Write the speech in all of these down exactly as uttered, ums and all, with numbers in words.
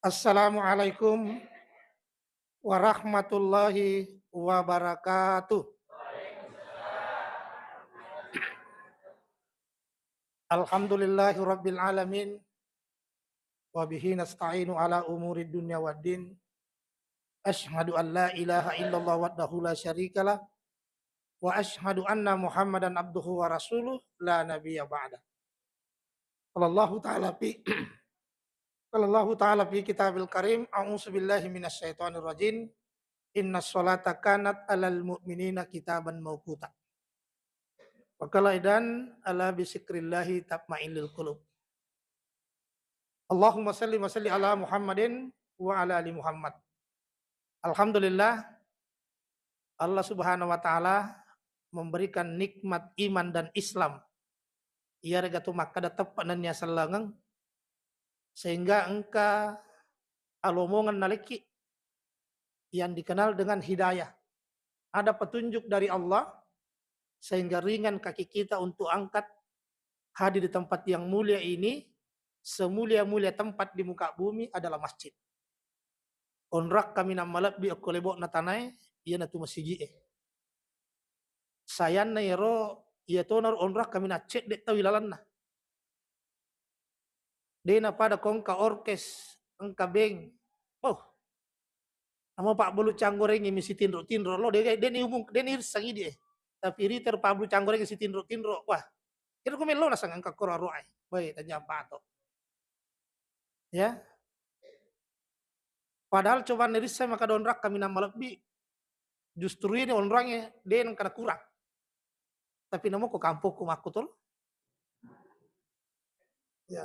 Assalamualaikum warahmatullahi wabarakatuh. Alhamdulillahi rabbil alamin. Wa bihi nasta'inu ala umuri dunya waddin. Asyhadu an la ilaha illallah wahdahu la syarikalah. Wa asyhadu anna Muhammadan abduhu wa rasuluh la nabiyya ba'da. Qala Allahu ta'ala fi, qala Allahu ta'ala fi kitabil karim, a'udzu billahi minasy syaithanir rajim. Innas sholata kanat alal mu'minina kitaban mauquta. Wa qala aidan, ala bidzikrillahi tatmainnul qulub. Allahumma shalli wa salli ala Muhammadin wa ala ali Muhammad. Alhamdulillah, Allah Subhanahu wa Ta'ala memberikan nikmat iman dan Islam. Iyarega tu makkada teppa nennia sellengeng, sehingga engka alomongeng nalekki yang dikenal dengan hidayah. Ada petunjuk dari Allah, sehingga ringan kaki kita untuk angkat hadir di tempat yang mulia ini. Semulia-mulia tempat di muka bumi adalah masjid. Onrak kaminang malebbi okko lebo'na tanae, iyanatu masigi'e. Sayanna iyaro, iyatonaro onrak kaminang cedde tau ilalenna. Dena pada ko engka orkes, engka beng. Oh. Namo pabbulu canggorengngi mi sitinro-tinro lo, de, de ni umum, de ni rissang idi, eh. Tapi riter pabbulu canggorengngi sitinro-tinro, wah. Kira ko melo nasang engka koro aroai. Baik, tanya pato. Ya. Padahal coba nirissai maka donrak kaminang malebbi. Justru ini onrangnya de nengka kurang. Tapi namo ko kampokku makku tol. Ya.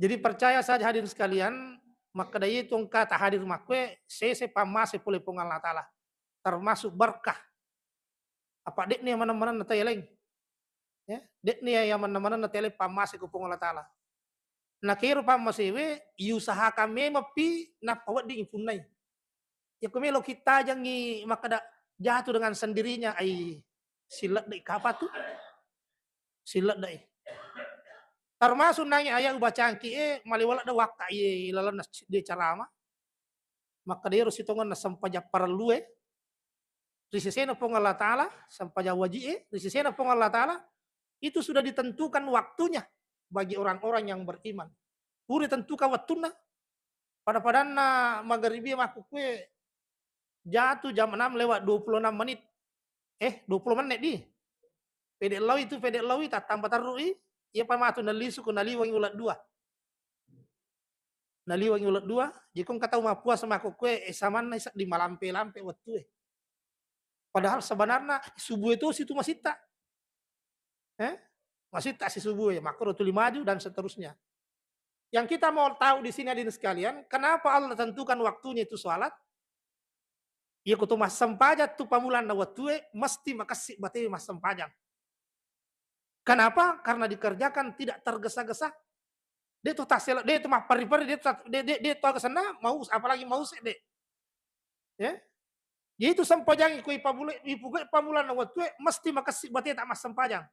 Jadi percaya saja hadirin sekalian, makkeda itu engka ta hadir makkue sese pammase pole Puang Allah Ta'ala. Termasuk berkah. Apa dekni maneng-maneng na taeleng. Ya, dekni ya maneng-maneng na taeleng pammase ku Puang Allah Ta'ala. Nakero pammasewe, iusahakan memang pi nappa wedding ipunnai. Yakko melo kittajangi makkeda jatuh dengan sendirinya, ai, sileddai kapa tu? Sileddai. Termasuk nangi ayat ubacangki e, maliwala da wakka iye lalenna de carama. Makkeda ero sitongenna sempajang parellue, ri sesena Puang Allah Ta'ala, sempajang waji'e, ri sesena Puang Allah Ta'ala, itu sudah ditentukan waktunya bagi orang-orang yang beriman. Pura tentukan waktunna. Pada-padanna magharibi makkukkue jatuh jam enam lewat dua puluh enam menit. Eh, dua puluh menit di. Pede lao itu, pede lao i, tattamba terru i, iya pa matu nalisu ko naliwangi uleng dua. Naliwangi uleng dua, jekko engka tau mappuasa makkukkue, eh, samanna isedding malampe-lampe wettue. Padahal sebenarnya subuh itu situ masitta. Eh? Masitta si subuh ya, makkoro tuli maju dan seterusnya. Yang kita mau tahu di sini hadirin sekalian, kenapa Allah tentukan waktunya itu sholat? Iya kutu massempajang tu pamulanna wettue, mesti makessing bate massempajang. Kenapa? Karena dikerjakan tidak tergesa-gesa. De tu tasela, de tu mappari-pari, de tu, de, de, de tu aga senna, mau, apalagi mau se, de. Ya. Jadi itu sempajang iku ipamula, ipugai pamulanna wettue, mesti makessing bate tak massempajang.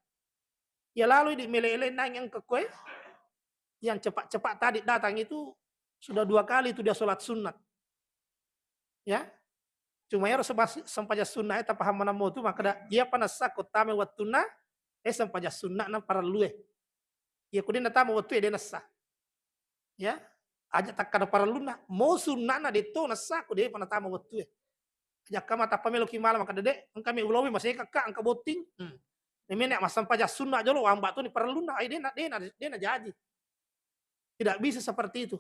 Ya lalu di mele-ele nang yang kekue, yang cepat-cepat tadi datang itu sudah dua kali itu dia sholat sunat. Ya. Cuma ero sebas-, sempajang sunnah e tapaham manammo tu, makkeda iya panessa ko tama wettunna, eh, sempajang sunnah na parellue. Iya ko de natama wettue de nessa. Ya. Aja takkada parellunna, mo sunnahna de to nessa ko de pa natama wettue. Aja kama tappa meloki mala makkeda de, engka mi ulowi maseka ka engka botting. Hmm. Memene massempajang sunnah jolo, wamba tu ni parellunna, ai de na, de na, de na jaji. Tidak bisa seperti itu.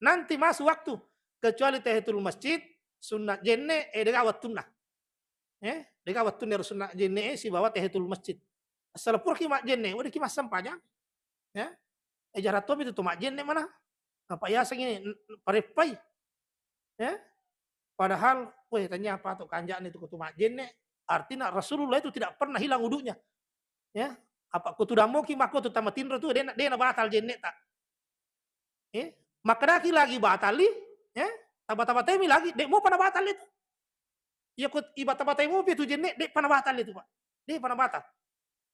Nanti masuk waktu, kecuali tahiyatul masjid, sunnah jenne, eh, dega wettunna. Eh, dega wettunna ero sunnah jenne, eh, sibawa tahiyatul masjid. Asal puraki majjenne, udah ki massempajang. Ya. Eh, jarang topi tu majjenne mana? Apa yaseng ini, n-, n-, pareppai. Ya. Padahal, weh, tanya apa tu kanjak ni tu kutu majjenne. Artinya Rasulullah itu tidak pernah hilang wudunya. Ya, apa ko tudammoki makko tu tamatinro tu, dena, dena batal jenneta. Eh, makkedaki lagi batali, ya, taba-taba temi lagi, de mopa nabatal itu. Iya ko ibata-batai mopi tu jenne, de pa nabatal itu, Pak. De pa nabatal.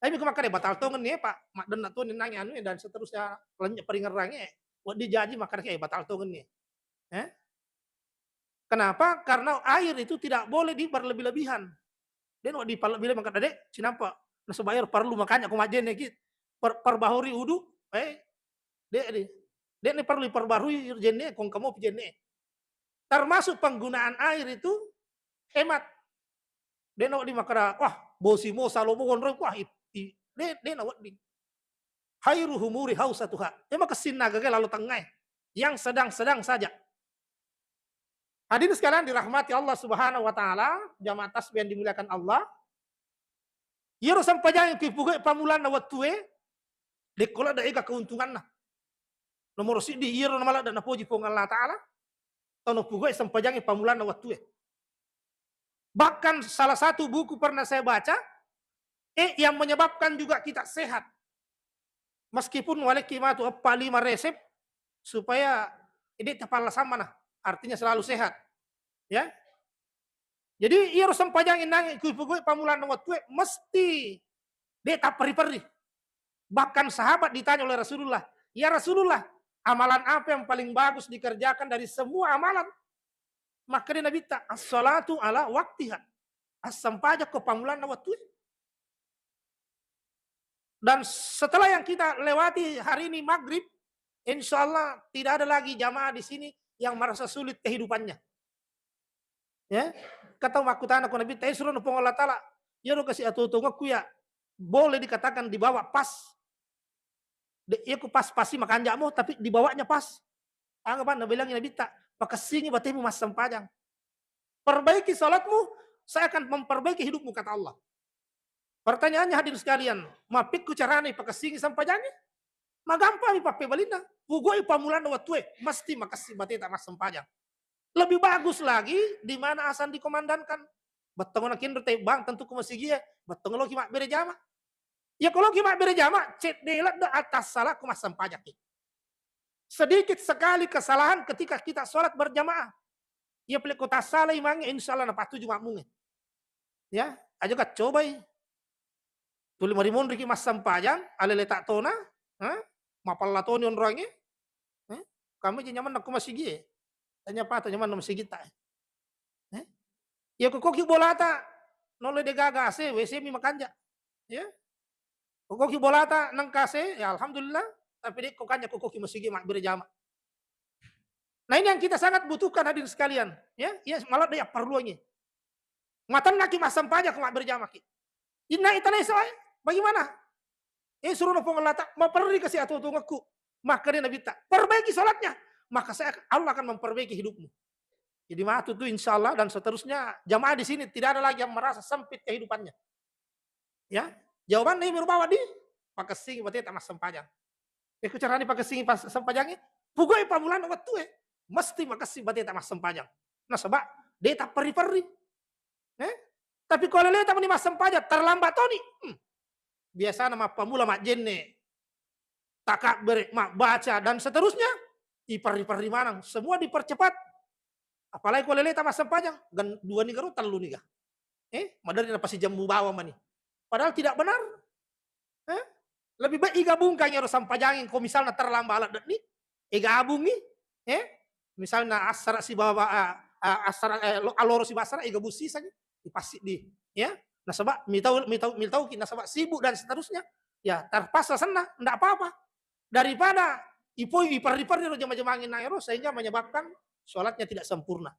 Tapi ko makkeda batal tongenni, Pak, maddenna tu nenangi anu dan seterusnya, lenya paringerrangi. Wedding jaji makkeda, "Eh, batal tongenni." Eh? Kenapa? Karena air itu tidak boleh diperlebih-lebihan. De'na wedding pallebbi-lebbi makkeda, "Dek, cinampa nasaba air perlu, makanya ko majjenne ki per-, perbahari udu." Eh, de' di. De'na perlu diperbarui jenne, ko engka mopi jenne. Termasuk penggunaan air itu hemat. De'na wedding makkeda, "Wah, bosi mo salomo wonroi, wah, i-, i-," de', de'na wedding. Khairu humuri hausatuha. Iya makessing nagaga lalo tengngae. Yang sedang-sedang saja. Hadirin sekalian dirahmati Allah Subhanahu wa Ta'ala, jamaah tasbih yang dimuliakan Allah. Iyaro sempajang ki pugau pammulanna wettue, dekko ladde ega keuntunganna. Nomor siddi, iyaro namaladde napoji Puang Allah Ta'ala, tau napugau sempajangnge pammulanna wettue. Bahkan salah satu buku pernah saya baca, eh, yang menyebabkan juga kita sehat. Meskipun walekki matu eppa lima resep, supaya ini tepalla samana, artinya selalu sehat. Ya. Jadi, iyaro sempajang nange kuipugau pammulanna wettue, mesti de' tapperri-perri. Bahkan sahabat ditanya oleh Rasulullah, "Ya Rasulullah, amalan apa yang paling bagus dikerjakan dari semua amalan?" Makkeda Nabitta, "As-salatu ala waktiha." Assempajang ko pammulanna wettue. Dan setelah yang kita lewati hari ini maghrib, insya Allah tidak ada lagi jamaah di sini yang merasa sulit kehidupannya. Ya, kata makkutana ko Nabitta, "Eh, suruh Puang Allah Ta'ala, iyaro kasi atuo-tuongekku ya, boleh dikatakan dibawa pas." De', iya ku pas-pasi makanja'mo, tapi dibawanya pas. Aga bang nabilangi Nabitta, "Pakessingi batemu massempajang. Perbaiki salatmu, saya akan memperbaiki hidupmu," kata Allah. Pertanyaannya hadirin sekalian, mappekku carana pakessingi sempajangnge? Magampang mi pappebalinna. Pugau'i pammulanna wettue, mesti makessing bateta massempajang. Lebih bagus lagi di mana azan dikumandangkan. Bettuanna kinro te bang tentu ku masigie, bettuanna loki mabbere jama. Iya ko loki mabbere jama, cedde ladde atassalakku massempajakki. Sedikit sekali kesalahan ketika kita sholat berjamaah. Iya pale ko tassalai mange, insya Allah napattuju makmungnge. Ya, aja ka cobai. Tuli marimonriki massempajang, alele tak tona, ha? Mapalla toni onroangnge, eh? Kami je nyamanna ko masigie. Tanya apa tu nyamanna masigitta, eh? Iya ko koki bolata, nolai degaga A C, W C mi makanja. Ya. Ko koki bolata nengka A C, ya alhamdulillah, tapi de' ko kanja ko koki masigi mabbere jama. Nah, ini yang kita sangat butuhkan hadirin sekalian, ya. Iya, malah de' perluangngi. Matennaki massempajang ko mabbere jamaki. Inna itana iso, eh? Bagaimana? Eh, suruh Puang Allah ta, "Maperri kasi atuo-tuongekku." Makkeda Nabitta, "Perbaiki sholatnya, maka saya, Allah akan memperbaiki hidupmu." Jadi matu tu insya Allah dan seterusnya jamaah di sini tidak ada lagi yang merasa sempit kehidupannya. Ya, jawabanna iya merupawa di pakessingi bateta massempajang. Eh, ku carani pakessingi pas sempajangnge, pugau'i pammulanna wettue, mesti makessing bateta massempajang. Nasaba de' tapperri-perri. Eh? Tapi ko alele tamani massempajang, terlambat toni. Hmm. Biasana mappamula majjenne, takabbere, mabbaca, dan seterusnya, iperri-perri maneng. Semua dipercepat. Apalagi ko alele ta massempajang, gen-, dua niga ro, tellu niga. Eh, maderri napasijemmu bawang mani. Padahal tidak benar. Eh? Lebih baik igabungkan ero sampajangi, ko misalna terlambat ladde'ni, igabungi, eh? Misalna assara sibawa, ah, ah, assara, eh, lo-, aloro sibawa assara, igabung sisani, ipassiddi, ya. Nasaba mitau, mitau, mitauki, nasaba sibuk dan seterusnya, ya terpaksa senna, ndak apa-apa. Daripada ipoi iperri-perri ro jama-jamangin naero sehingga menyebabkan sholatnya tidak sempurna.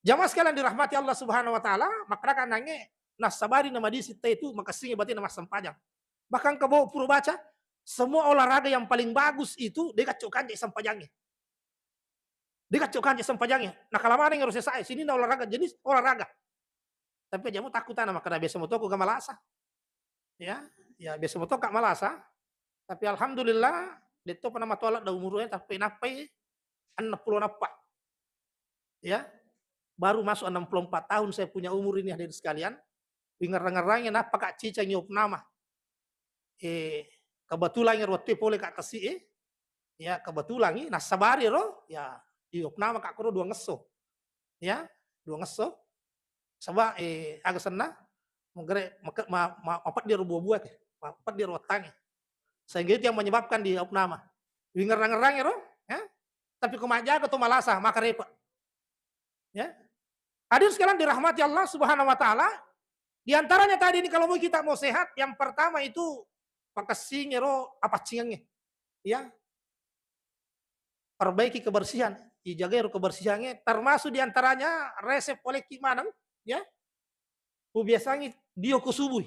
Jamaah sekalian dirahmati Allah Subhanahu wa Ta'ala, makkadaka nange nassabari na madisi te itu makessingi batena massempajang. Bahkan kabo pura baca, semua olahraga yang paling bagus itu de' gacco kanja sempajangnge. De' gacco kanja sempajangnge. Nah, kalamaneng ero sesae, sini na olahraga, jenis olahraga. Tapi aja mu takutana makkada biasa motoko ga malasa. Ya, ya biasa motoko malasa. Tapi alhamdulillah, de' to pernah matola da umurnya, tapi nappai enam puluh nappa. Ya, baru masuk enam puluh empat tahun saya punya umur ini, hadirin sekalian. Wingerang-ngerangi nappa ka cicang iop nama. Eh, kebetulan ero wettu pole ka tesi, eh. Ya, kebetulan i nassabari ro, ya, iop nama ka koro dua ngesso. Ya, dua ngesso. Saba, eh, aga senna, menggere, meke-, ma-, ma-, mapeddi ro buah-buah te, mapeddi ro wettangnge. Sehingga itu yang menyebabkan di iop nama. Wingerang-ngerang ero, ya. Tapi ko majjaga to malasa, maka repot. Ya. Hadirin sekalian dirahmati Allah Subhanahu wa Ta'ala, di antaranya tadi ini, kalau mau kita mau sehat, yang pertama itu pakessing ero apaccingengnge. Ya. Perbaiki kebersihan, ijagai ero kebersihangnge, termasuk di antaranya resep oleki maneng, ya. Ubiasangi dio ko subuh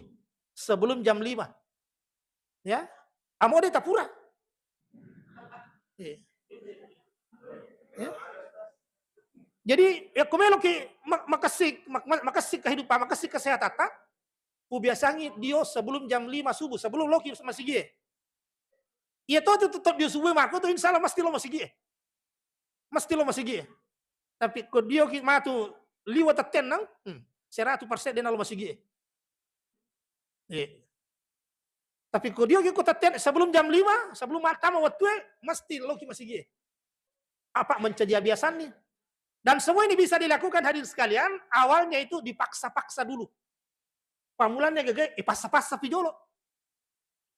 sebelum jam lima. Ya. Amo de tapura. Iya. Ya. Jadi, ya, ko meloki ma-, makessing, mak-, ma-, makessing kehidupan, makessing kesehatan, ubiasangi dio sebelum jam lima subuh, sebelum loki masigie. Iya to, tu tetep dio subuh mako tu, insya Allah mesti lo masigie. Mesti lo masigie. Tapi ko dio ki matu liwa tettennang, hmm, seratus persen de nalo masigie. Iya. Tapi ko dio ki ko tetten sebelum jam lima, sebelum mattama wettue, mesti loki masigie. Apa menjadi kebiasaan nih? Dan semua ini bisa dilakukan, hadirin sekalian, awalnya itu dipaksa-paksa dulu. Pammulanna gagae, eh, passa-passa pi jolo.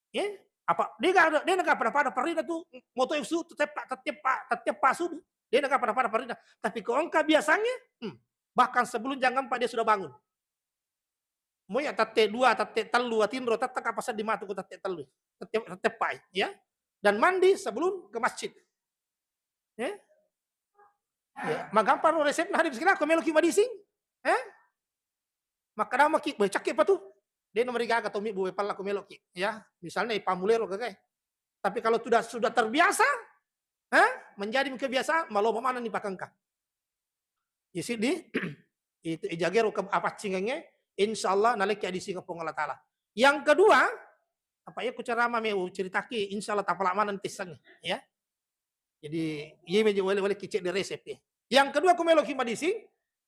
Eh, apa, de ga, de naga pada-pada parida tu, moto su, teteppa, teteppa, teteppa subuh. De naga pada-pada parida. Tapi ko engka biasanya, hmm, bahkan sebelum jam empat dia sudah bangun. Mo ya tette dua, tette tellu, atinro, tette kapa seddi matu ko tette tellu. Tette, teteppai, ya. Dan mandi sebelum ke masjid. Eh? Ya, magampang ro resepna, hadirin sekalian, ko meloki madising. Eh? Makkadamaki, "Boy, cakke pa tu." De nomorigaga to mi boy palla ko meloki. Ya, misalnya ipamulero gagai. Tapi kalau sudah, sudah terbiasa, eh? Menjadi kebiasaan, malomo maneng ni pakengka. Isi di itu ijagero ke apaccingengnge, insya Allah nalekki adising Puang Allah Ta'ala. Yang kedua, apa ya ku ceramah me ceritaki, insya Allah tapala maneng tissengnge, ya. Jadi, iya meja wale-wale kicek di resep ya. Yang kedua, ku meloki madising,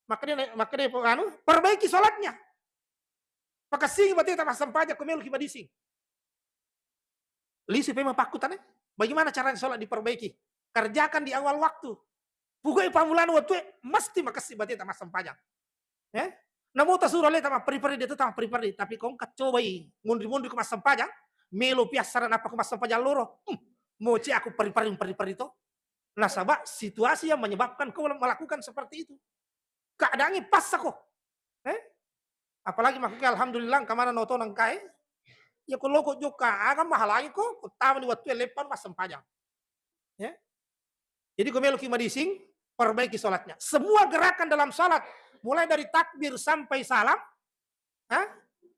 maka dia, maka dia anu, perbaiki sholatnya. Pakessingi bateta massempajang, ku meloki madising. Lisu pemeng pakkutane, bagaimana caranya sholat diperbaiki? Kerjakan di awal waktu. Pugau pammulana wettue, mesti makessing bateta massempajang. Eh? Namo tasuro aleta mapperi-peri, de to tamapperi-peri. Tapi ko engka cobai, munri-munri ko massempajang, melo pi assara nappa ko massempajang loro. Hmm, moce aku peri-peri, peri-peri to. Nasaba situasi yang menyebabkan kau melakukan seperti itu. Keadaannya paksa ko. Eh? Apalagi makkuke, alhamdulillah, engka maneng oto nengkae. Ya ko loko jokka, aga mahalangi ko, ko tama di wettue leppa massempajang. Ya. Jadi ko meloki madising, perbaiki sholatnya. Semua gerakan dalam sholat, mulai dari takbir sampai salam, ha?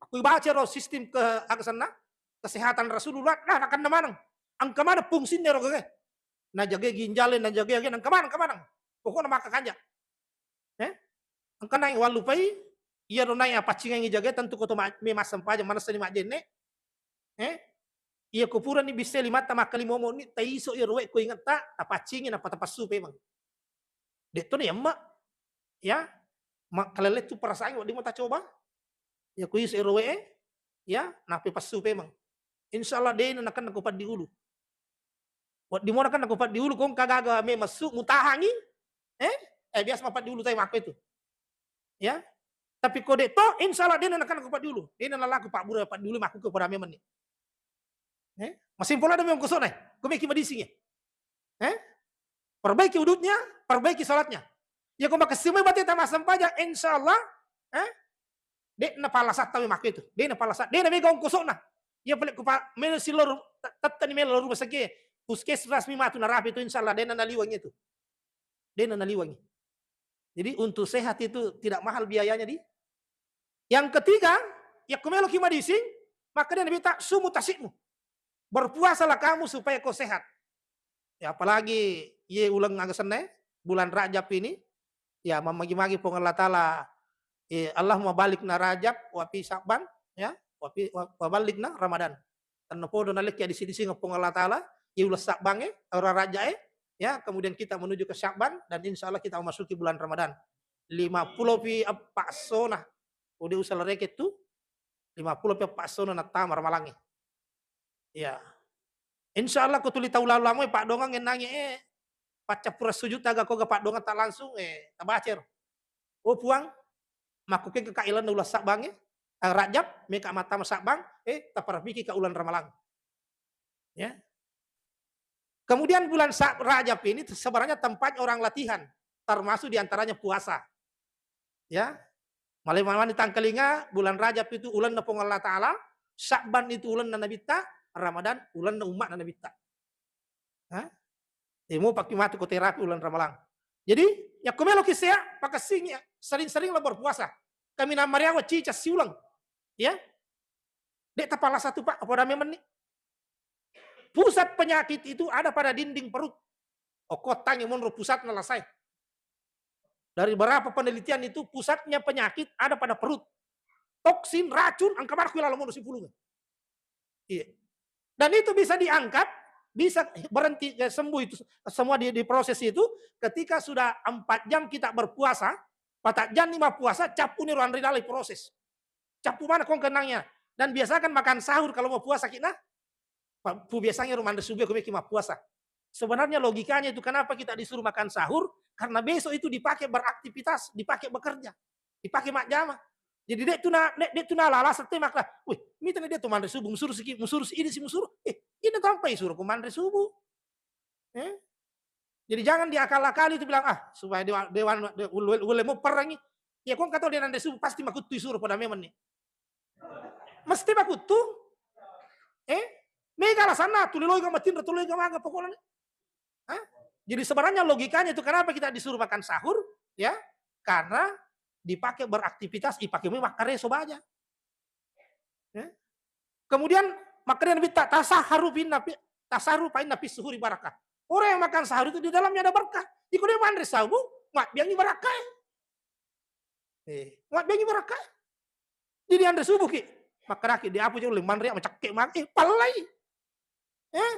Aku baca ro sistem ke, aga senna, kesehatan Rasulullah, nah, nakenna maneng. Engka maneng fungsinna ro gaga. Najagai ginjal, najagai, engka maneng, engka maneng. Pokokna maka kanja. Eh? Engka nai wallupai, iyaro nai apaccingengngi jagai, tentu ko to ma-, me massempajang, manessani majjenne. Eh? Iya ko purani bissai limatta makkalimomo ni, taiso iyaro wae ko ingetta, tapaccingi nappa tapassu pemeng. De to ni emma. Ya, makkalelle tu perasaan, wedding mo tacoba. Ya ko iso iyaro wae, ya, nappa passu pemeng. Insya Allah de nakenna ko paddi ulu. Wedding mo nakenna ko paddi ulu, ko engka gaga me messu, mutahangi, eh? Eh, biasa mappaddi ulu tai makko itu. Ya. Tapi ko de to, insya Allah de nakenna ko paddi ulu. De nalaku pabbura paddi ulu, makku ke pada memang ni. Eh? Masimpolo ada memang kosok nai. Ko meki madising ya. Eh? Perbaiki wudhunya, perbaiki sholatnya. Ya ko makessing mai bateta massempajang, insya Allah, eh? De na palasatta mi makko itu. De na palasa, de na mega ongkosokna. Iya pale ku pa-, melo silor, te-, tettani melo rumah sakit. Puskesmas mi matu narapi itu, insya Allah de na naliwang itu. De na naliwangi. Jadi untuk sehat itu tidak mahal biayanya di. Yang ketiga, ya ko meloki madising, maka dia Nabi tak sumu tasikmu. Berpuasalah kamu supaya kau sehat. Ya, apalagi ye uleng aga senna, bulan Rajab ini, ya, mammagi-magi Puang Allah Ta'ala, eh, Allahumma balikna Rajab wa fi Sya'ban, ya, wa fi, wa, wa balikna Ramadan. Tennapodo nalekki adisi-disingeng Puang Allah Ta'ala, ye uleng Sya'ban e, ora Rajab e, ya, kemudian kita menuju ke Sya'ban, dan insya Allah kita memasuki bulan Ramadan. Lima pulo pi eppa essona, udah usah lereket tu, lima pulo pi eppa essona nattama Ramalang e. Iya. Insya Allah ko tuli tau lalo-lamo, eh, paddongeng ennangi, eh, paccappura sujud taga ko ga paddongeng ta langsung, eh, tabacer. Oh Puang, makkukeng ka ilanna uleng Sabbang, eh, eh, Rajab, meka mattama Sabbang, eh, taparapiki ka uleng Ramalang. Ya. Kemudian bulan Sa-, Rajab ini sebenarnya tempatnya orang latihan, termasuk diantaranya puasa. Ya, malai mani tangkalinga, bulan Rajab itu ulenna Puang Allah Ta'ala, Sya'ban itu ulenna Nabitta, Ramadan ulenna umma'na Nabitta. Hah? Eh, mau pakai mati ko terapi ulan Ramalang. Jadi, ya ko melo ki sehat, pakassingi, sering-seringlah berpuasa. Kami namariawa cica siulang. Ya. Dek tapala satu, Pak, apa rame meni? Pusat penyakit itu ada pada dinding perut. Okko tangi monro pusatna lasai. Dari berapa penelitian itu, pusatnya penyakit ada pada perut. Toksin, racun, engka marah kuwi lalu monro sipulung. Iya. Dan itu bisa diangkat, bisa berhenti, eh, sembuh itu semua di, diproses itu ketika sudah empat jam kita berpuasa, patajang ni mappuasa, cappu ni ruanre lalai proses. Cappu mana kong kenangnya. Dan biasakan makan sahur kalau mau puasa kita, Pak, pu biasanya ro manre subuh ko meki mappuasa. Sebenarnya logikanya itu kenapa kita disuruh makan sahur? Karena besok itu dipakai beraktivitas, dipakai bekerja, dipakai majjama. Jadi dek tu na, dek, dek tu na lala sette makna. Wih, mita ni dia tu manre subuh, musuru siki, musuru si ini si musuru. Eh, ini tanpa isuru ko manre subuh. Eh? Jadi jangan diakal-akali itu bilang, "Ah, supaya dewa-, dewan, de-, ulle, ulle mau perangi." Ya, kong kata dia nanre subuh, pasti makuttu isuru pada memang nih. Mesti makuttu. Eh? Mega alasanna, tuli loi ga matinro, tuli loi ga maga pokoknya. Hah? Jadi sebenarnya logikanya itu kenapa kita disuruh makan sahur, ya? Karena dipakai beraktivitas, dipakai memang makkareso baja. Ya? Kemudian makanya Nabi tak tasaharu pinna pi-, tasaharu fa inna fis suhuri barakah. Orang yang makan sahur itu di dalamnya ada berkah. Iko dia manre sabu, mat biangi barakah. Eh, mat biangi barakah. Jadi anre subuh ki, makkaraki di apa jauh manre macakke mak, eh, pallai. Eh?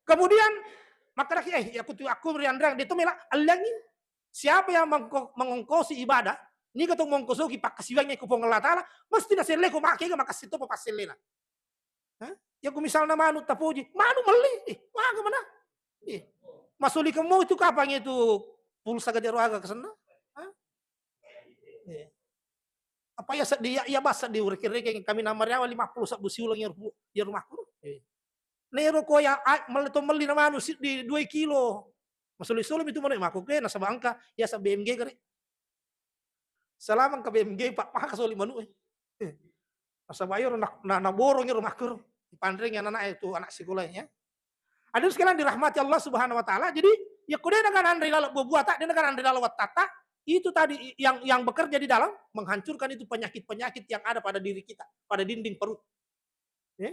Kemudian makkaraki, eh, ya aku tu aku rianrang dia tu mela allangi. Siapa yang mengko-, mengongkosi ibadah, niga tu mengongkosoki pakkasiwiangnge ko Puang Allah Ta'ala, mesti naselle ko make ga makassi to passellena. Hah? Ya ku misalna manu tapoji, manu melli, eh, maga mana? Eh, masuli kemo itu kapang itu pulsa gajaro aga kesenna? Hah? Eh. Apa ya seddi, ya, ya bas seddi, ureke-reke kami namariawa lima puluh sabbu siulang ya ru-, ya rumahku. Eh. Nero ko ya, a-, mel-, to melli na manu si-, di dua kilo. Masuli-suli itu manu, eh, mako ke, nasaba engka, ya sa B M G kare. Selama engka B M G, Pak, maka soli manu, eh. Eh. Nasaba iyaro na, na, naborong iyaro makkuro. Dipanreng anak-anak itu, anak sekolah ya. Hadirin sekalian dirahmati Allah Subhanahu wa Ta'ala. Jadi, ya ko de naga nanre laleng buah-buah tak, de naga nanre laleng wattata, itu tadi yang, yang bekerja di dalam menghancurkan itu penyakit-penyakit yang ada pada diri kita, pada dinding perut. Ya?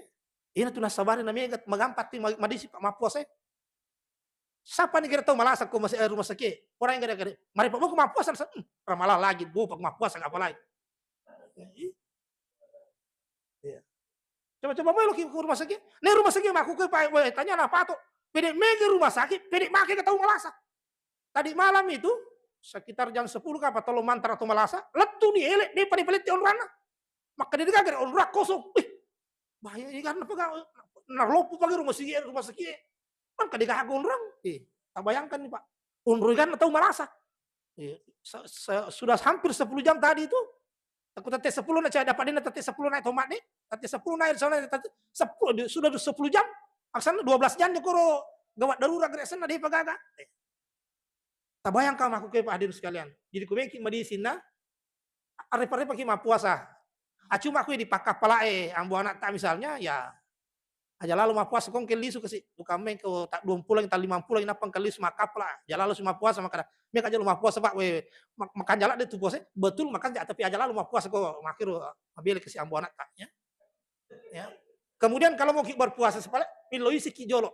Ina tu nasabari na mega, magampat ti ma-, madisi pa mappuasa. Sapa ni kira tau malasa ko mas-, eh, rumah sakit? Orang yang kira-kira, mari pa mappuasa, sa-, hmm, ramala lagi, bu, pa mappuasa apalagi. Iya. Coba-coba mai lo ki rumah sakit. Nih rumah sakit mako ke, Pak, weh, tanya na pato. Pede mega rumah sakit, pede make ke tau malasa. Tadi malam itu, sekitar jam sepuluh ka apa, tolong mantar atau malasa, lettu ni elek, de pada paletti onrana. Maka dia gagal onrak kosong. Wih, bahaya ini kan apa, narlopu pagi rumah sakit, rumah sakit. Kan kada gaga onrang. Eh, tabayangkan nih, Pak. Onroi kan tau malasa. Eh, se-, se-, sudah hampir sepuluh jam tadi itu, aku tette sepuluh na, cewek dapat dina tette sepuluh naik tomat nih. Tette sepuluh naik sana, tette sepuluh, sudah sepuluh jam. Aksana dua belas jam nih koro gawat darurat gereksana deh pagaga. Eh. Tabayangkan aku ke Pak hadirin sekalian. Jadi ku meki madisina, repa-repa ki mappuasa. Acuma ku dipakkapalae ambo anak tak misalnya, ya aja lalu mappuasa kong ke lisu kasi, bukan main ke tak dua pulang, tak lima pulang, napang ke lisu makkapala. Aja lalu si mappuasa makana. Meka aja lu mappuasa, Pak, we, mak-, makan jalan deh tu puasa. Betul makan jalan, tapi aja lalu mappuasa kok, makiru mabele kasi ambo anak tak, ya. Ya. Kemudian kalau mau ki berpuasa sepale, pilo isi ki jolo.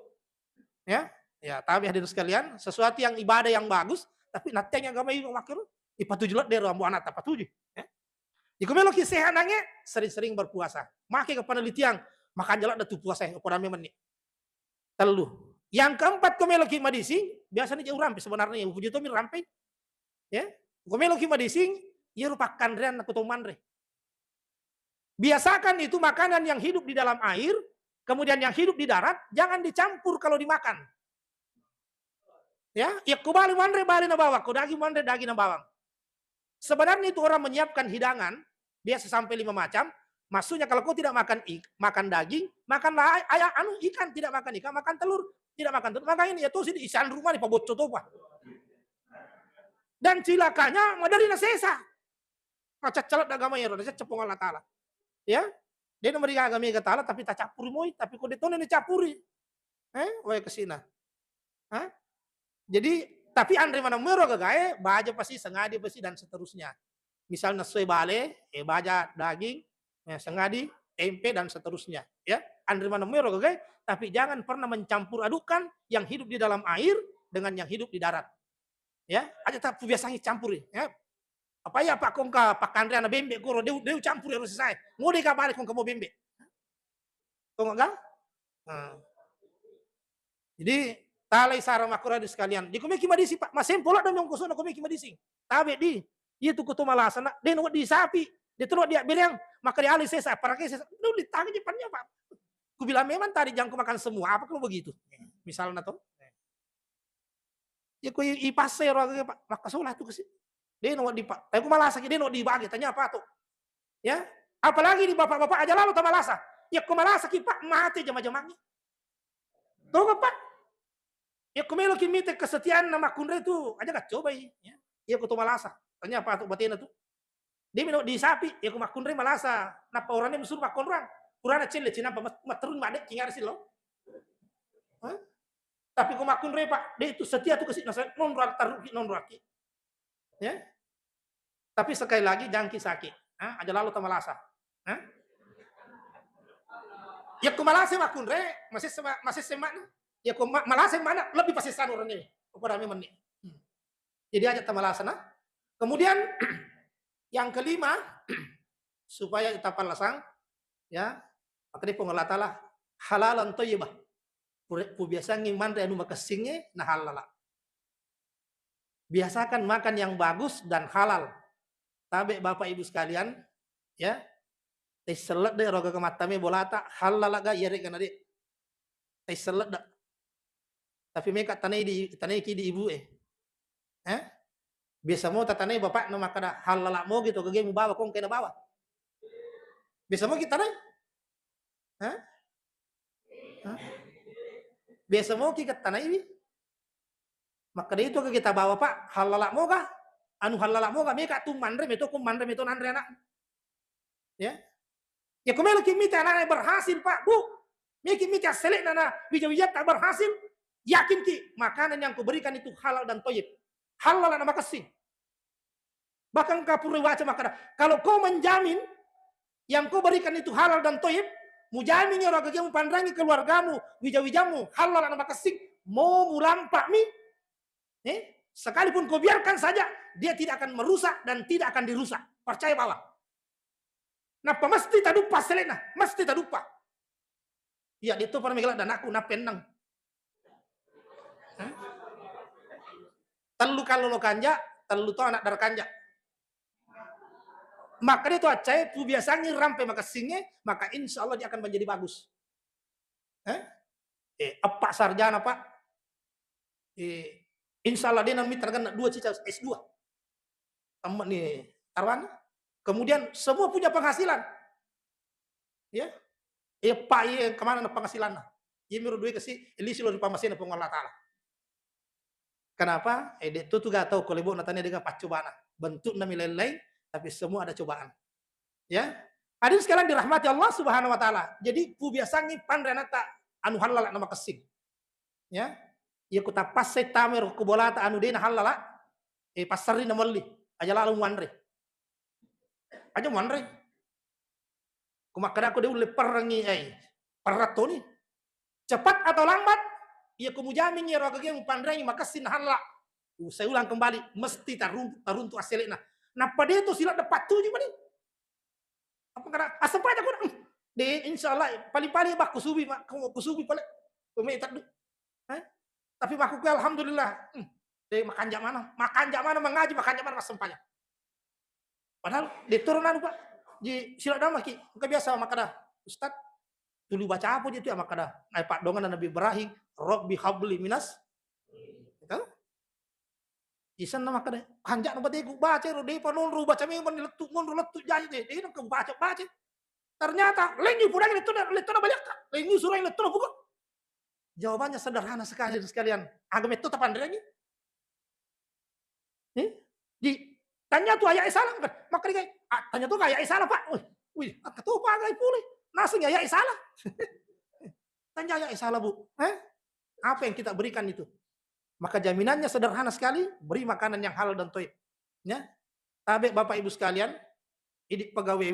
Ya, ya, tapi hadirin sekalian, sesuatu yang ibadah yang bagus, tapi natteng agama ibu makkiru, ipatuju ladde ro ambo anak tapatuju. Ya. Iko melo ki sehat nange, sering-sering berpuasa. Make ke penelitian, makan jalan datu puasa, ukuran memang nih. Telu. Yang keempat, ko melo ki madising, biasanya jauh rampe sebenarnya, upuji to mi rampe. Ya, ko melo ki madising, iya rupakan rean aku to manre. Biasakan itu makanan yang hidup di dalam air, kemudian yang hidup di darat, jangan dicampur kalau dimakan. Ya, ya ko bali manre, bali na bawang, ko daging manre, daging na bawang. Sebenarnya itu orang menyiapkan hidangan, biasa sampai lima macam, Maksudnya kalau kau tidak makan ik-, makan daging, makanlah ay-, ayam, anu, ikan, tidak makan ikan, makan telur, tidak makan telur, makan ini, ya tosi di isan rumah di pabocco topa. Dan cilakanya madari na sesa. Macaccalat agama ero, nacacca Puang Allah Taala. Ya, de' na mariaga mega taala, tapi tacappuri moi, tapi ko de' tona ni cappuri. Eh, wae kesina. Hah? Jadi, tapi anre maneng muero gagae, baja pasti, sengadi pasti, dan seterusnya. Misalnya soe bale, eh, baja daging, eh, sengadi, tempe, dan seterusnya. Ya, anre maneng muero gagae, tapi jangan pernah mencampur adukkan yang hidup di dalam air dengan yang hidup di darat. Ya, aja tak biasangi campuri. Ya, apa ya, Pak, kongka pakanreana bembe koro, deu, deu campuri ero sesae. Ngode ka bale kongka mo bembe. Tonga ga? Nah. Jadi, talai sara makkuradu sekalian. Di komeki madising, Pak. Masempo ladde mi ongkosona komeki madising. Tabe di. Iya tu kuto malasa na. De' no di sapi. De' tu no dia bereng. Maka dia alih sesa, parake sesa. Udah ditagi je pannya, Pak. Ku bilang memang tadi jangan ku makan semua. Apa kalau begitu? Misalnya tuh. Ya ku i-, ipassa ero aga, Pak. Makkasola tu kasi. De' no di, Pak. Tapi ku malasa ki, de' no di bagi. Tanya apa tuh? Ya, apalagi di bapak-bapak aja lalu tamalasa. Ya, ko malasaki, Pak, mate jama-jamangnge. Toga, Pak? Ya, ko meloki mite kesetiaan na makkunrai tu, aja ka cobai. Ya, ya, ko to malasa. Tanya apa tu batena tu? Dia minum di sapi, ya, ko makkunrai malasa. Napa orangnya musuh makkunrang? Kurana celle cinampa mat-, materun madek kingar sih lo. Hah? Tapi ko makkunrai, Pak, dia itu setia tu kasi nasa nonrang taruki nonraki. Ya. Tapi sekali lagi, jangki sakit. Ha? Aja lalu tamalasa. Ha? Ya, ku malasa makkunre, masih sema-, masih semak. Ya, ku ma-, malasa mana? Lebih pasti sana orangnya. Apa rame meni. Hmm. Jadi aja tamalasa, nah. Kemudian, yang kelima, supaya kita palasang, ya, maka dia Puang Allah Taala halalan thayyibah. Pure-, pubiasangi manre anu makessingnge, na halala. Biasakan makan yang bagus dan halal. Tabe Bapak Ibu sekalian, ya. Taisselledde roga kemattame bolata, halala ga iyare gana de. Taisselledde. Tapi meka tanai di, tanai ki di ibu e. Eh? Biasa mo tatanai bapak na makkada halala mogi to gege mubawa kong kena bawa. Biasa mo kita tanai? Hah? Hah? Biasa mo ki tanai wi? Makkeda itu ke kita bawa, Pak, halala moga, anu halala moga, meka tu manre meto, ku manre meto nanre anak. Ya. Ya, ku meloki mita anaknya berhasil, Pak, Bu. Meki mita selek nana wija-wijata berhasil, yakin ki, makanan yang kuberikan itu halal dan toyib. Halal na makessing. Bahkan kapurri waca makkada, kalau kau menjamin yang kau berikan itu halal dan toyib, mujamin ya raga mu panrangi keluargamu, wija-wijamu, halal na makessing, mau mulampak mi, eh, sekalipun kau biarkan saja, dia tidak akan merusak dan tidak akan dirusak. Percaya bawa. Nappa mesti taduppa selena, mesti taduppa. Iya, dia tu pernah menggelar dan aku napennang. Hah? Tellu kallolo kanja, tellu to anak dara kanja. Maka dia tu accai, pu biasangi rampe makessinge, maka insya Allah dia akan menjadi bagus. Eh? Eh, apa sarjana, Pak? Eh, insya Allah dia nami terkena dua cica S dua. Tamat ni tarwana. Kemudian semua punya penghasilan. Ya. Eh, Pak, iya, kemana na penghasilanna? Iya, miru duit kasih, lisi lo di pamasena Puang Allah Taala. Kenapa? Eh, dek tu tu gak tahu kalau ibu natanya dengan pacu bana. Bentuk nami lain-lain, tapi semua ada cobaan. Ya. Hadirin sekalian dirahmati Allah Subhanahu wa Taala. Jadi, pu biasangi panre anata anu halala nama kessing. Ya. Iya ku tappassai tama ro ku bolata anu dena halala, eh, passarri na melli. Aja lalo muanre. Aja muanre. Ku makkada ku de ulle perrangi, eh, perrat toni. Cepat atau lambat, iya ku mujamingi ro agage mupanreangi makessing na halala. Saya ulang kembali, mesti taruntu, taruntu asselena. Nappa de to sila dapat tuju mani. Apa kata, asam pajak kau? Hmm. De, insya Allah, paling-paling bah kusubi, mak, kusubi pale. Pemeta du. Eh? Tapi makku alhamdulillah. Hmm. De, makanja mana? Makanja mana mengaji, makanja mana masem pajak. Padahal de turun anu, Pak. Di sila dama ki, engka biasa makkada, Ustaz, tuli baca apa dia tu ya makkada? Ai padongan Nabi Ibrahim, Rabbi habli minas. Itu? Isenna makkeda, "Kanja'na bateku, baca ro, depa nonro baca memang ni lettu, monro lettu jaji te, de nengka baca-baca." Ternyata lengi purang lettona, lettona baliakka. Lengi surang lettona pugo. Jawabannya sederhana sekali, sekalian. Aga metto tapanreangi? Eh? Di tanya tu ayat salah kan? Maka dia, ah, tanya tu ayat salah, Pak. Wih, wih, angka tu pagai pulih. Naseng ayat salah. Tanya ayat salah, Bu. Eh? Apa yang kita berikan itu? Maka jaminannya sederhana sekali, beri makanan yang halal dan toib. Ya. Tabe Bapak Ibu sekalian, idi pegawai,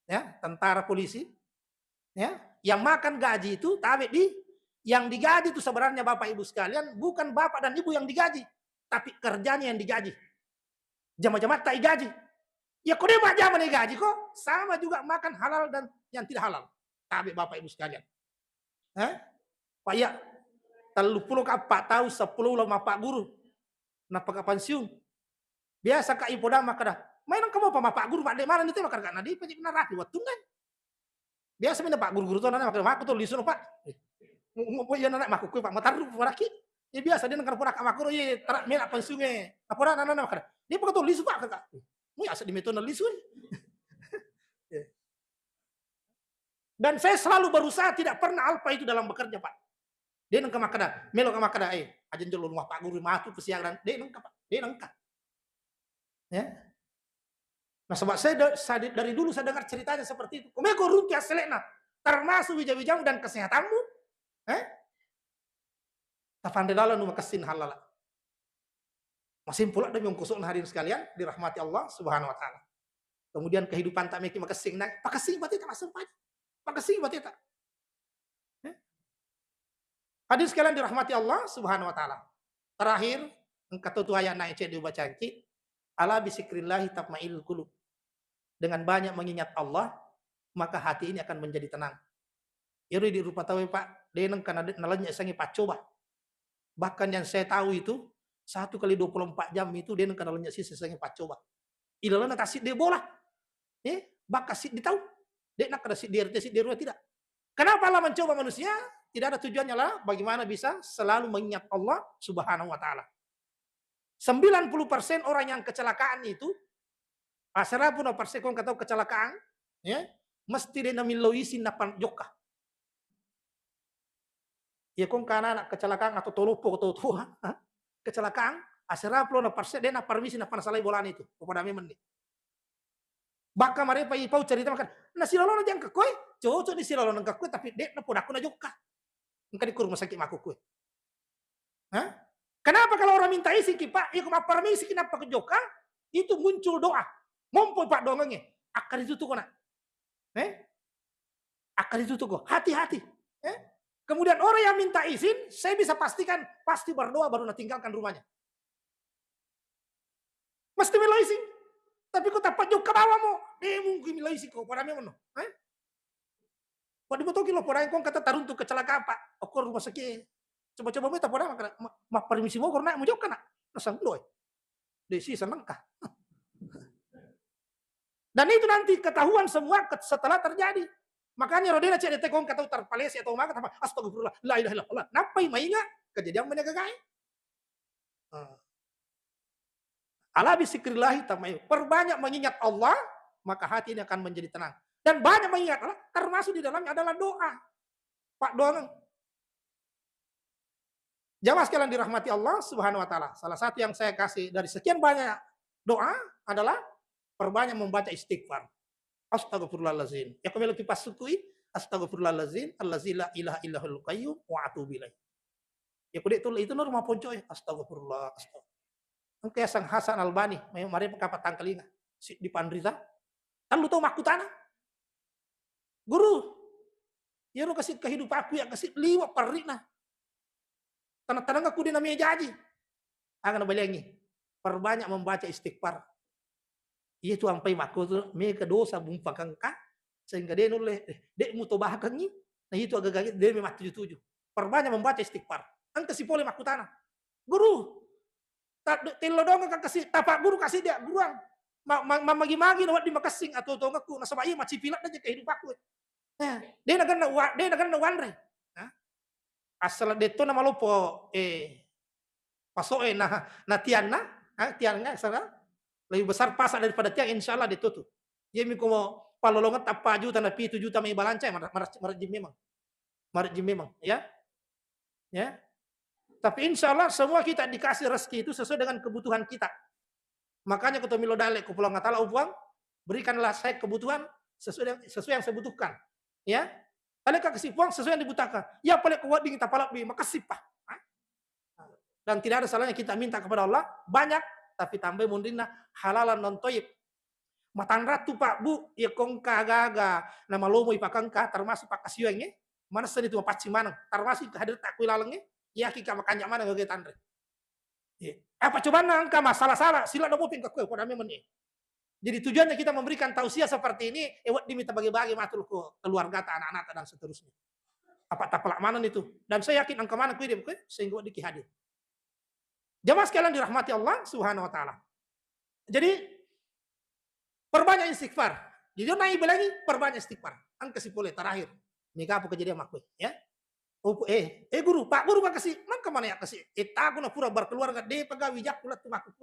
ya, tentara, polisi, ya, yang makan gaji itu tabe di, yang digaji itu sebenarnya Bapak Ibu sekalian bukan Bapak dan Ibu yang digaji, tapi kerjanya yang digaji. Jama-jama tak digaji. Ya kode mak jama digaji kok, sama juga makan halal dan yang tidak halal. Tabe Bapak Ibu sekalian. Eh? Pak ya, tellu pulo ka empat tahun, sepuluh lo mapak guru. Napa ka pensiun? Biasa ka ipoda makkada, "Mai nengka mopa mapak guru, Pak, de' maneng nite makkada, na de' paji na rapi wettunna." Biasa mena pak guru-guru to nana makkada, "Makku to lisu no, Pak." Eh, mu-, mu-, iya nana makku kue, Pak, matarru poraki. Ya biasa de' nengka poraka makku, iya tara mena pensiun e. Apa nana makkada, "De' pakku to lisu, Pak," kaka. Mu ya sedih metona lisu. Eh. Dan saya selalu berusaha, tidak pernah alpa itu dalam bekerja, Pak. De' nengka makkada, melo ka makkada, "Eh, aja jolo rumah Pak Guru matu kesiangan." De' nengka, Pak. De' nengka. Ya. Nah, sebab saya da-, saya di-, dari dulu saya dengar ceritanya seperti itu. Komeko runti aselekna, termasuk wija-wijamu dan kesehatanmu, eh? Tapanre laleng nu makessing hallala. Masimpula demi ongkosokna, hadirin sekalian dirahmati Allah Subhanahu wa Ta'ala. Kemudian kehidupan tak meki makessing naik, pakessing bateta masuk aja. Pakessing bateta. Eh? Hadirin sekalian dirahmati Allah Subhanahu wa Ta'ala. Terakhir, engka to tu ayat naik cek diubacangki, "Ala bisikrillahi tatma'innul qulub." Dengan banyak mengingat Allah, maka hati ini akan menjadi tenang. Iyaro di rupa tau, Pak, de' nengka na-, nalennye sengi paccoba. Bahkan yang saya tahu itu, satu kali dua puluh empat jam itu de' nengka nalennye siseng sengi paccoba. Ilalenna tassiddi bola. Eh, bakka siddi tau. De' nakkada siddi R T, siddi R W, tidak. Kenapa Allah mencoba manusia? Tidak ada tujuannya lah, bagaimana bisa selalu mengingat Allah Subhanahu wa Ta'ala. Sembilan puluh persen orang yang kecelakaan itu, asera puna persen kong katau kecelakaan, ya, mesti de' namillau isin nappa jokka. Iya kong kana anak kecelakaan atau toloppo atau tua, kecelakaan, asera puna persen de' naparmisi nappa nasalai bolana itu. Pada memang nih. Bakka marepa ipau cerita makkada, "Na silalona jangka koe, cocok ni silalona engka koe, tapi de' na podakku na jokka. Engka di ko rumah sakit mako koe." Hah? Kenapa kalau orang minta izin ki, Pak, iko mapparmisi ki nappa ke jokka, itu muncul doa. Mompo Pak doangengnge. Akkari tutu ko, Nak. Eh? Akkari tutu ko. Hati-hati. Eh? Kemudian orang yang minta izin, saya bisa pastikan pasti berdoa baru natinggalkan rumahnya. Mesti melo izin. Tapi ko tappa jokka bawamo, de' mungkin melo izin ko, pada memang no. Eh? Pada betul kilo, pada yang kong kata taruntu kecelakaan, Pak. Okko rumah sakit. Coba-coba meta pada makkada, ma-, mapparmisi mo, nak, mau jokka, Nak. Nasang doi. De' si senengka. Dan itu nanti ketahuan semua ket-, setelah terjadi. Makanya rodena cek de' tekong katau terpalesi atau maka, "Astagfirullah, la ilaha illallah." Nappai maingat kejadian menegak gae. Ah. Ala bisikrillahi tamai. Perbanyak mengingat Allah, maka hati ini akan menjadi tenang. Dan banyak mengingat Allah, termasuk di dalamnya adalah doa. Pak doa. Jamaah sekalian dirahmati Allah Subhanahu wa Ta'ala. Salah satu yang saya kasih dari sekian banyak doa adalah perbanyak membaca istighfar. Astagfirullahalazim. Ya, kembali kita sukui, astagfirullahalazim, allazi la ilaha illa huwal qayyum wa atubu ilaih. Ya, kude itu, itu normal ponco, eh. Astagfirullah, astagfirullah. Engka yaseng Hasan Albani, mai mare kapatangkalinga. Si dipanrita. Tallu tau makkutana. "Guru, iyaro kasi kehidupanku ya kasi liwa parrina. Tanang-tanang aku de' namia jaji." Aga nabaliangi, "Perbanyak membaca istighfar." Iya tu ampai makko tu, mega dosa bumpakengka, sehingga de' nulle, eh, de' mutobahakengi, na itu aga-aga de' memang tuju-tuju. Perbanyak membaca istighfar. Engka si pole makkutana, "Guru, ta-, tello dongeng ka kasi, tapa guru kasi dia guruang. Ma-, ma-, ma-, magi-magi na wedding makessing atau tongekku, nasaba iya macipilat aja kehidupanku." Eh, de' naganna wa-, de' naganna wanre. Hah? Asal de' to na maloppo, eh, paso'e na, na tianna, eh, tianna sana lebih besar pasak daripada tiang, insya Allah de' to tu. Iya mi ko mo, Pallolongetta empat juta na pitu juta mai balanca, mara-, mara-, marejjing memang. Marejjing memang, ya. Ya. Tapi insya Allah semua kita dikasih rezeki itu sesuai dengan kebutuhan kita. Makanya ko to melo dalle ko Puang Allah Taala, "Oh Puang, berikanlah saya kebutuhan sesuai dengan, sesuai yang saya butuhkan." Ya. Alekka kasi Puang sesuai yang dibutuhkan. Ya pale ko wedding tapalebbi, makessippa. Dan tidak ada salahnya kita minta kepada Allah banyak, tapi tambai munrinna halalan non toyib. Matanrattu, Pak, Bu, iya ko engka aga-aga namalomoi pakengka, termasuk pakkasiwiangnge, manessani tu mapaccing maneng, termasuk hadir takku ilaleng, yakin ka makanja maneng aga tanre. Iya. Apa cobanna engka masalah-salah, sila do mopi engka kue, koda memang ni. Jadi tujuannya kita memberikan tausiah seperti ini, eh, wedding mita bagi-bagi matul ke keluarga, anak-anak dan seterusnya. Apa tapalak maneng itu. Dan saya yakin engka maneng kue dia, kue, sehingga wedding ki hadir. Jamaah sekalian dirahmati Allah Subhanahu wa Ta'ala. Jadi, perbanyak istighfar. Jadi, naik lagi, perbanyak istighfar. Engka si pole terakhir. Mika apa kejadian makku, ya? Oh, eh, eh, guru, Pak Guru, makasih. Mangka mana ya kasih? Eh, taku na pura berkeluarga, de pega wijakku lettu makku.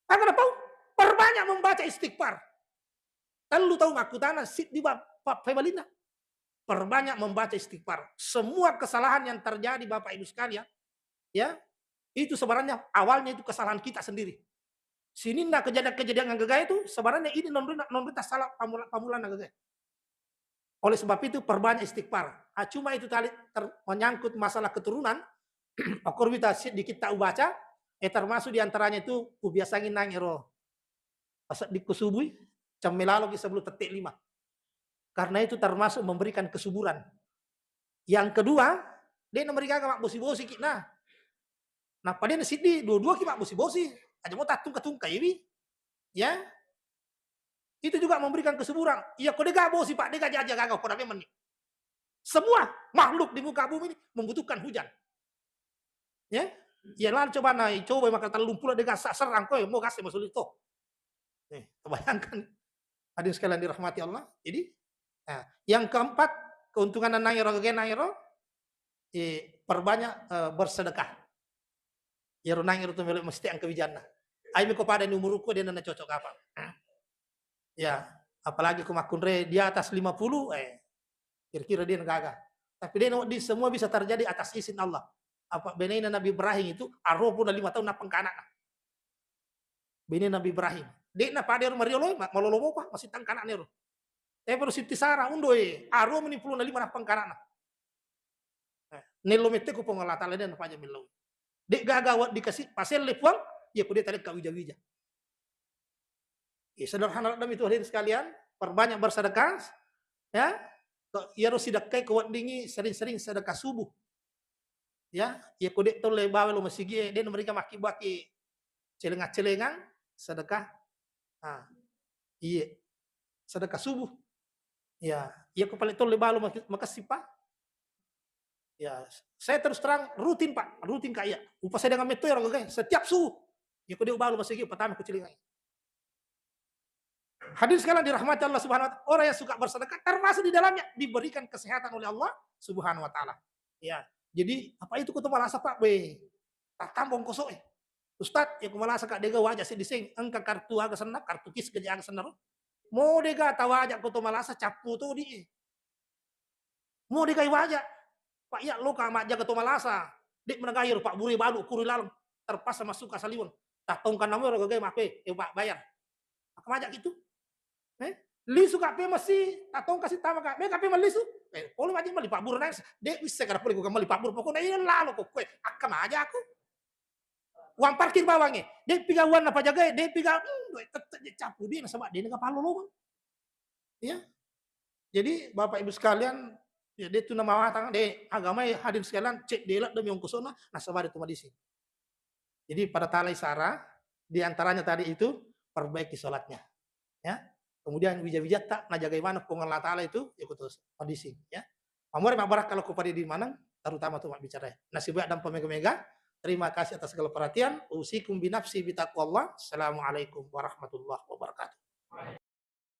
Aga napau? Perbanyak membaca istighfar. Tellu tau makkutana, siddi ba-, pa-, pebalinna. Perbanyak membaca istighfar. Semua kesalahan yang terjadi, Bapak Ibu sekalian, ya, itu sebenarnya awalnya itu kesalahan kita sendiri. Sininna kejadian-kejadian yang gagal itu sebenarnya ini nonrita, nonrita salah pamula-, pamulana gagal. Oleh sebab itu, perbanyak istighfar. Ah, cuma itu tadi ter-, menyangkut masalah keturunan, okor wita sedikit tak ubaca, eh, termasuk diantaranya itu, ubiasangin nangero. Pas di kusubui, cemme laloki sebelum tetek lima. Karena itu termasuk memberikan kesuburan. Yang kedua, de' namarigaga mabbosi-bosi ki nah. Nappa de' nasiddi, dua-dua ki mabbosi-bosi. Aja mo tattungka-tungka iwi. Ya. Itu juga memberikan kesuburan. Iya, ko dega bosi, Pak, dega jaja gaga, ko dame meni. Semua makhluk di muka bumi ini membutuhkan hujan. Ya, ya lalu coba na, coba maka tellung pulo dega sa-, serang ko, mo gas masuli to. Eh, bayangkan. Hadirin sekalian dirahmati Allah. Jadi, nah, yang keempat, keuntungan nang ero, gege nang ero, eh, perbanyak, eh, bersedekah. Iyaro nang ero tu melo mesti engka wijanna. Ai meko pada ni umurku de' na cocok apa. Ya, apalagi ko makkunrai di atas lima puluh, eh, kira-kira de' na gaga. Tapi de' na wedding, semua bisa terjadi atas izin Allah. Apa benena Nabi Ibrahim itu, aruwa puluh lima tahun nappa engka anakna. Bene Nabi Ibrahim. De' na pada ero mariolo, ma-, malolo mopa, masih tangka anakna ero. Tapi ero Siti Sarah, undo, eh, aruwa meni puluh lima nappa engka anakna. Eh, nello mette ku Puang Allah Taala, de' napaja mellau. De' gaga wedding kasi paselle Puang, iya ko de' talekka wija-wija. Ya, sederhana ladde' itu hadirin sekalian, perbanyak bersedekah, ya. Ko iyaro sidekkai ko weddingi sering-sering sedekah subuh. Ya, iya ko de' tolle bawa lo masigi e, de' namariga makkibaki celengang-celengang, sedekah. Ah, iye. Sedekah subuh. Ya, iya ko pale tolle balo maki-, makessing, Pak. Ya, saya terus terang rutin, Pak, rutin, Kak, iya. Upasedangeng metto ero gaga setiap subuh. Iya ko de' balo masigi, pertama ku celengang. Hadirin sekalian dirahmati Allah Subhanahu wa Ta'ala, orang yang suka bersedekah termasuk di dalamnya diberikan kesehatan oleh Allah Subhanahu wa Ta'ala. Ya, jadi apa itu ko to malasa, Pak? Be, tatambong koso e. Ustaz, ya ko malasa, Kak, dega waja seddi seng, engka kartu aga senna, kartu kis gaji aga senna ro. Mo dega tawaja ko to malasa, cappu to di e. Mo dega iwaja. Pak, iya loka majjaga to malasa. De' menegai ro, Pak, bure balu kuri laleng. Terpaksa masuk ke saliweng. Tatongkan namo ro gagai mape, eh, Pak, bayar. Maka maja gitu. Eh, lisu ka pe masi, tatongka si tama ka. Me ka pe malisu. Eh, pole maja mali Pak Buru nang. De' wisse kada pole ko mali Pak Buru. Pokoknya iya lalo ko kue. Akka maja aku. Uang parkir bawangnge. De' piga uang na pajagai, de' piga, hmm, doi tette' je cappu de' nasaba de' na kapalolongang. Ya. Jadi Bapak Ibu sekalian, ya, de' tu namawatang, de' agamai hadirin sekalian, cek de' ladde' mi ongkosona, nasaba de' tu madising. Jadi pada talai sara, di antaranya tadi itu perbaiki sholatnya. Ya. Kemudian wija-wijatta najagai maneng Puang Allah Taala itu, ya, ko to madising, ya. Amore mabbarakka lao ko pada di maneng, terutama tu mabbicara. Nasibaya dampa mega-mega. Terima kasih atas segala perhatian. Usikum binafsi bitaqwallah. Assalamualaikum warahmatullahi wabarakatuh.